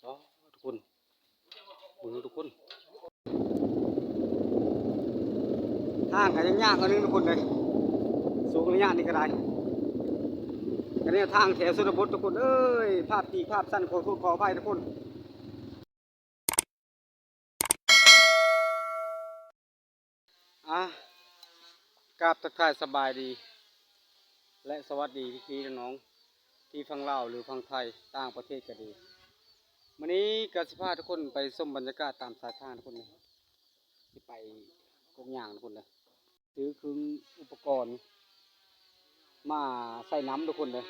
ອໍ ທຸກຄົນ ເບິ່ງທຸກຄົນ ທາງກໍຍັງຍາກໜ້ອຍໜຶ່ງທຸກຄົນເອີຍ ສູງໄລຍະນີ້ກໍໄດ້ ກໍແນວທາງແຖວຊົນນະບົດທຸກຄົນເອີຍ ພາບຕີກພາບສັ້ນ ຂໍໂທດຂໍອະໄພທຸກຄົນ. ອາ ກາບທັກທາຍສະບາຍດີ ແລະ ສະຫວັດດີພີ່ໆນ້ອງໆ ທີ່ຝັ່ງລາວ ຫຼື ຝັ່ງໄທ ຕ່າງປະເທດກໍດີ ມື້ນີ້ກໍຊິພາທຸກຄົນໄປຊົມບັນຍາກາດຕາມສາຍທາງທຸກຄົນ ຊິໄປກົກຫຍ້າງທຸກຄົນເດີ ຖືເຄື່ອງອຸປະກອນ ມາໃສ່ນ້ຳທຸກຄົນເດີ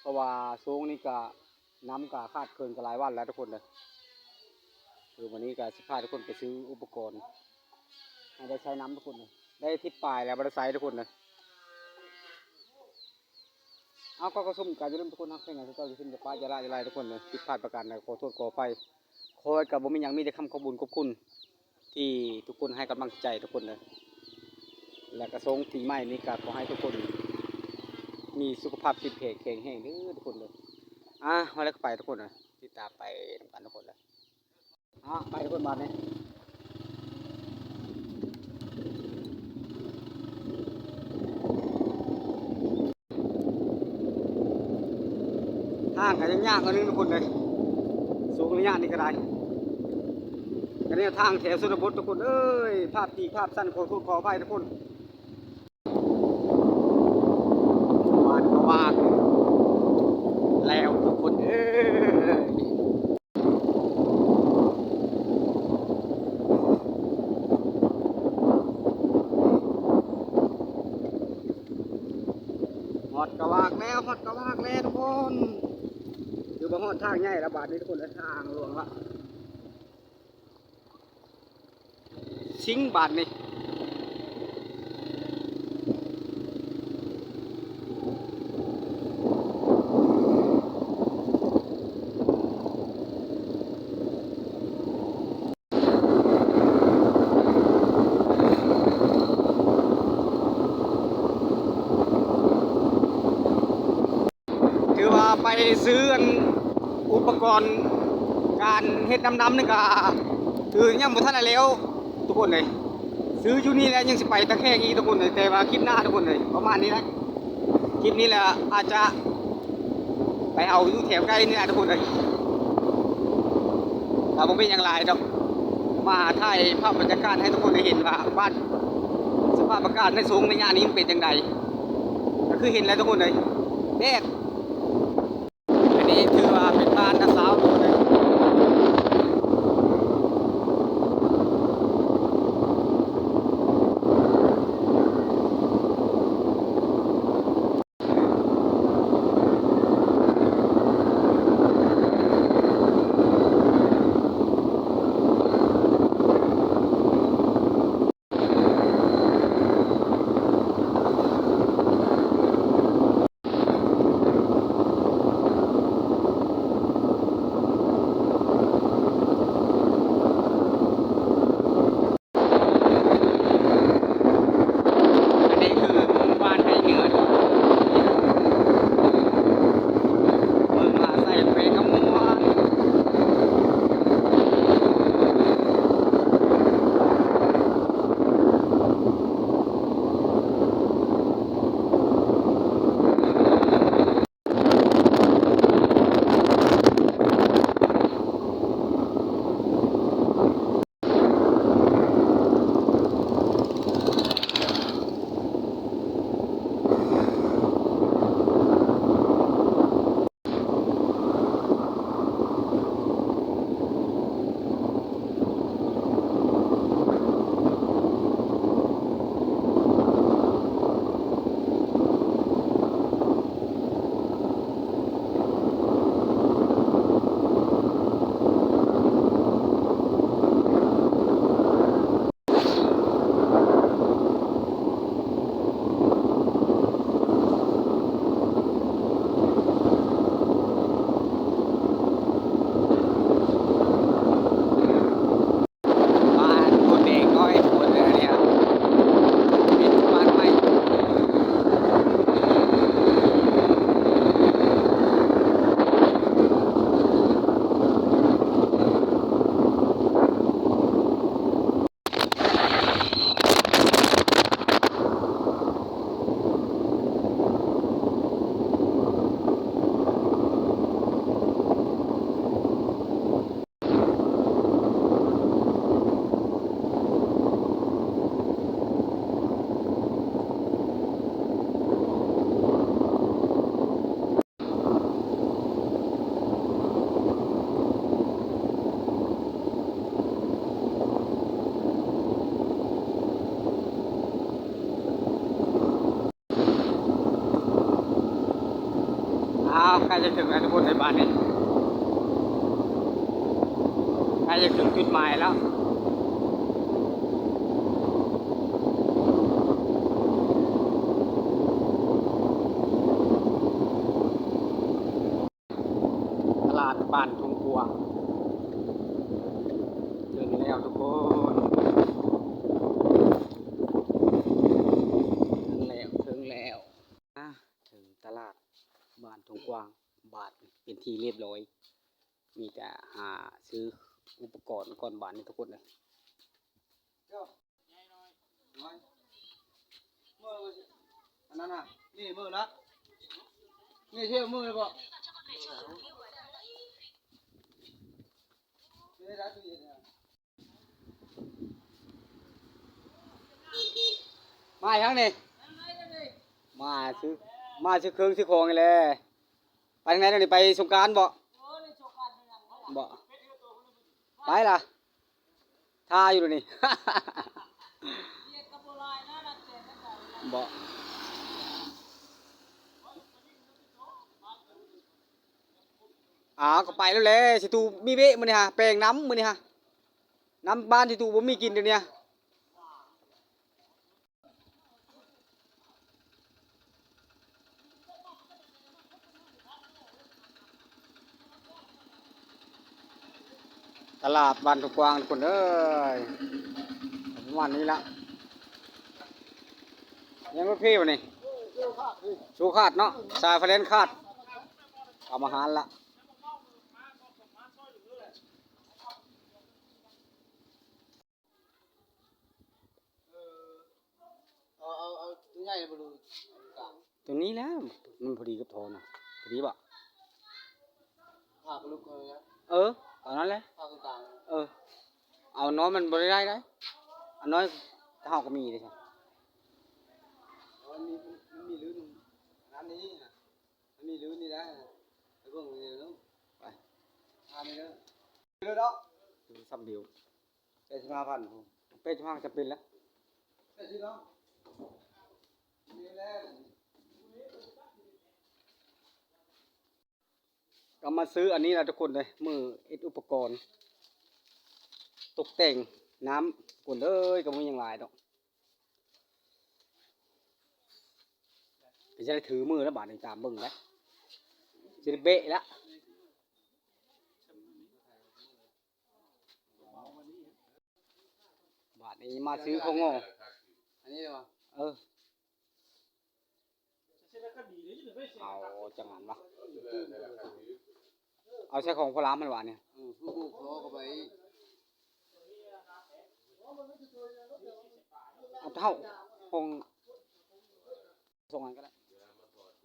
ເພາະວ່າຊ່ວງນີ້ກະນ້ຳກະຂາດເຂີນກະຫຼາຍວັນແລ້ວທຸກຄົນເດີ ຄືມື້ນີ້ກະຊິພາທຸກຄົນໄປຊື້ອຸປະກອນໃຫ້ໄດ້ໃຊ້ນ້ຳທຸກຄົນເດີ ໄດ້ອາທິດປາຍແລ້ວບໍ່ໄດ້ໃຊ້ທຸກຄົນເດີ ເອົາ ກໍກະຊຸມກັນ ຢ່າລືມທຸກຄົນຮັກແພງຫຍັງເຈົ້າ ຢ່າຖິ້ມຢ່າປະ ຢ່າລະຢ່າລາຍທຸກຄົນເດີ ຜິດພາດປະການໃດຂໍໂທດຂໍອະໄພ ຂໍໃຫ້ກໍບໍ່ມີຫຍັງ ມີແຕ່ຄຳຂອບບຸນຂອບຄຸນ ທີ່ທຸກຄົນໃຫ້ກຳລັງໃຈທຸກຄົນເດີ ແລະກະຊ່ວງປີໃໝ່ນີ້ກະຂໍໃຫ້ທຸກຄົນມີສຸຂະພາບເຂັ້ມແຂງແຂງແຮງເດີທຸກຄົນເດີ ອາ ວ່າແລ້ວກໍໄປທຸກຄົນເດີ ຕິດຕາມໄປນຳກັນທຸກຄົນເດີ ອາ ໄປທຸກຄົນບາດນີ້ ທາງກໍຍັງຍາກໜ້ອຍໜຶ່ງທຸກຄົນເອີຍ ສູງໄລຍະນີ້ກໍໄດ້ ກໍແນວທາງແຖວຊົນນະບົດທຸກຄົນເອີຍ ພາບຕີກພາບສັ້ນ ຂໍໂທດຂໍອະໄພທຸກຄົນ ຫວາດກະຫວາດແລ້ວທຸກຄົນເອີຍ. ຮອດກະຫວາກແລ້ວ ຮອດກະຫວາກແລ້ວທຸກຄົນ ຄືວ່າຮອດທາງໃຫຍ່ລະບາດນີ້ທຸກຄົນ ທາງຫຼວງລະ ຊິງບາດນີ້ ຖືວ່າໄປຊື້ອັນ ອຸປະກອນການເຮັດນ້ຳໆນີ້ກະ ຄືຍັງບໍ່ທັນໄດ້ແລ້ວທຸກຄົນເອີຍ ຊື້ຢູ່ນີ້ແຫຼະ ຍັງຊິໄປຕາແຂງອີກທຸກຄົນເອີຍ ແຕ່ວ່າຄລິບໜ້າທຸກຄົນເອີຍ ປະມານນີ້ແຫຼະ ຄລິບນີ້ແຫຼະ ອາດຈະໄປເອົາຢູ່ແຖວໃກ້ນີ້ແຫຼະທຸກຄົນເອີຍ ກໍບໍ່ເປັນຫຍັງຫຼາຍດອກ ມາຖ່າຍພາບບັນຍາກາດໃຫ້ທຸກຄົນໄດ້ເຫັນວ່າບ້ານ ສະພາບອາກາດໃນຊ່ວງໄລຍະນີ້ມັນເປັນຈັ່ງໃດ ກໍຄືເຫັນແຫຼະທຸກຄົນເອີຍ ແດດ ອັນນີ້ຖືວ່າເປັນບ້ານນາຊາວທຸກຄົນເອີຍ. ໃກ້ຈະເຖິງແລ້ວທຸກຄົນໃນບ້ານນີ້ ໃກ້ຈະເຖິງຈຸດໝາຍແລ້ວ. ຕະຫຼາດບ້ານທົ່ງກວ້າງ ເຖິງແລ້ວທຸກຄົນ ເຖິງແລ້ວ ເຖິງແລ້ວ ອາ ເຖິງຕະຫຼາດບ້ານທົ່ງກວ້າງ ບາດເປັນທີ່ລຽບຮ້ອຍ ມີແຕ່ຫາຊື້ອຸປະກອນກ່ອນບາດນີ້ທຸກຄົນເອີຍ. ອັນນັ້ນນະ ນີ້ມື້ລະ ນີ້ເຊື່ອມື້ລະບໍ່? ມາຫຍັງນີ້? ມາຊື້ ມາຊື້ເຄື່ອງຊື້ຂອງນີ້ແຫຼະ. ໄປທາງໃດນີ້? ໄປສົງການບໍ່? ບໍ່ ໄປລະ ຖ້າຢູ່ດຽວນີ້ ບໍ່ ອ້າວ ກໍໄປແລ້ວແຫຼະ. ຊິຕູມີເວະມື້ນີ້ຫາ ແປງນ້ຳມື້ນີ້ຫາ ນ້ຳບ້ານຊິຕູບໍ່ມີກິນດຽວນີ້. ຕະຫຼາດບ້ານທົ່ງກວ້າງທຸກຄົນເອີຍ ປະມານນີ້ລະ. ຍັງລົດເພວະນີ້ ໂຊຄາດເນາະ ສາຍໄຟແລນຄາດ ເອົາມາຫານລະ. ເອີ ເອົາ ເອົາ ເອົາຕົວໃຫຍ່ບໍ່ ຫຼື ເອົາຕົວກາງ? ຕົວນີ້ແຫຼະ ມັນພໍດີກັບທໍ່ນະ ພໍດີບໍ່? ພາກະລຸກເອົານະ ເອີ ເອົານັ້ນແຫຼະ ພາກະກາງ ເອີ ເອົານ້ອຍມັນບໍ່ໄດ້ໄດ້ ອັນນ້ອຍເຮົາກໍມີເດ້. ມັນມີ ມັນມີລື່ນ ອັນນີ້ນະ ມັນມີລື່ນນີ້ໄດ້ ໄປເບິ່ງນີ້ເດີ ໄປ ຫານີ້ເດີ ເດີດອກ ຊຳດຽວ. ແປດສິບຫ້າພັນ ແປດສິບຫ້າຈຳເປັນແລ້ວ ແປດສິບເນາະ ນີ້ແຫຼະ ກໍມາຊື້ອັນນີ້ລະທຸກຄົນເດີ ມື້ເຮັດອຸປະກອນຕົກແຕ່ງນ້ຳ ທຸກຄົນເອີຍ ກໍບໍ່ມີຫຍັງຫຼາຍດອກ ກໍຈະໄດ້ຖືມືແລ້ວບາດນີ້ ຕາມເບິ່ງໄດ໋ ຊິໄດ້ເບະລະ. ບາດນີ້ມາຊື້ເຂົ້າງໍ ອັນນີ້ເດວະ ເອີ ເອົາຈັ່ງນັ້ນວະ ເອົາໃສ່ຂອງພໍ່ລາມຫັ້ນຫວານີ້ ເອີ ຜູ້ບຸກຂໍເຂົ້າໄປ ເອົາເທົ່າຂອງ ສອງອັນກໍໄດ້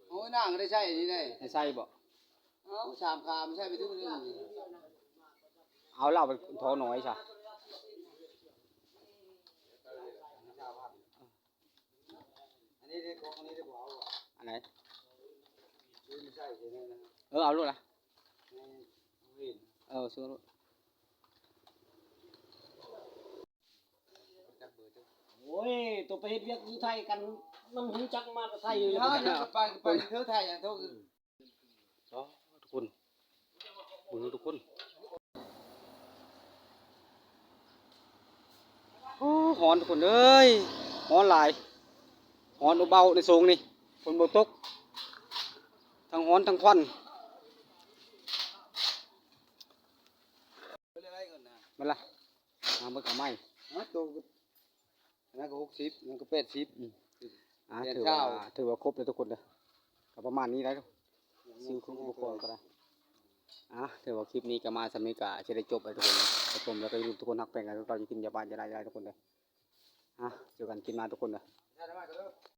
ໂອ້ຍ ນາງກໍໄດ້ໃຊ້ນີ້ໄດ໋ ໄດ້ໃຊ້ບໍ່? ເອົາ ສາມຂາມັນໃຊ້ໄປເຖິງນີ້ ເອົາເຫຼົ້າໄປທໍ່ນ້ອຍຊະ ອັນນີ້ເດ້ ອັນນີ້ເດ້ບໍ່ເອົາ ອັນໃດ? ເອີ ເອົາໂລດລະ ເອີ ຊື້ໂລດ. ໂອ້ຍ ໂຕໄປເຮັດວຽກຢູ່ໄທກັນ ມັນຮູ້ຈັກມາແຕ່ໄທຢູ່ແລ້ວ ເອີ ໄປ ໄປເທື່ອໄທ ອັນໂຕຄື ອໍ ທຸກຄົນ ເບິ່ງທຸກຄົນ ໂອ້ ຮ້ອນທຸກຄົນເອີຍ ຮ້ອນຫຼາຍ ຮ້ອນອົບເອົາໃນໂຊງນີ້ ຝົນບໍ່ຕົກ ທັງຮ້ອນທັງຄວັນ ເບິ່ງລະ ຫາເບິ່ງເອົາໃໝ່ ຮະ ໂຕ ອັນນັ້ນກໍຫົກສິບ ນັ້ນກໍແປດສິບ ອືມ ອ່າ ຖືວ່າ ຖືວ່າຄົບແລ້ວທຸກຄົນເດີ ກໍປະມານນີ້ແຫຼະ ຊື້ເຄື່ອງອຸປະກອນກໍໄດ້ ອ່າ ຖືວ່າຄລິບນີ້ກໍມາສ່ຳນີ້ ກໍຊິໄດ້ຈົບແລ້ວທຸກຄົນເນາະ ກໍຊົມແລ້ວກໍຢ່າລືມທຸກຄົນຮັກແພງກັນ ເຈົ້າຈະກິນຢາບ້າຢ່າຫຼາຍໆ ທຸກຄົນເດີ ອ່າ ເຈີກັນຄລິບໜ້າທຸກຄົນເດີ.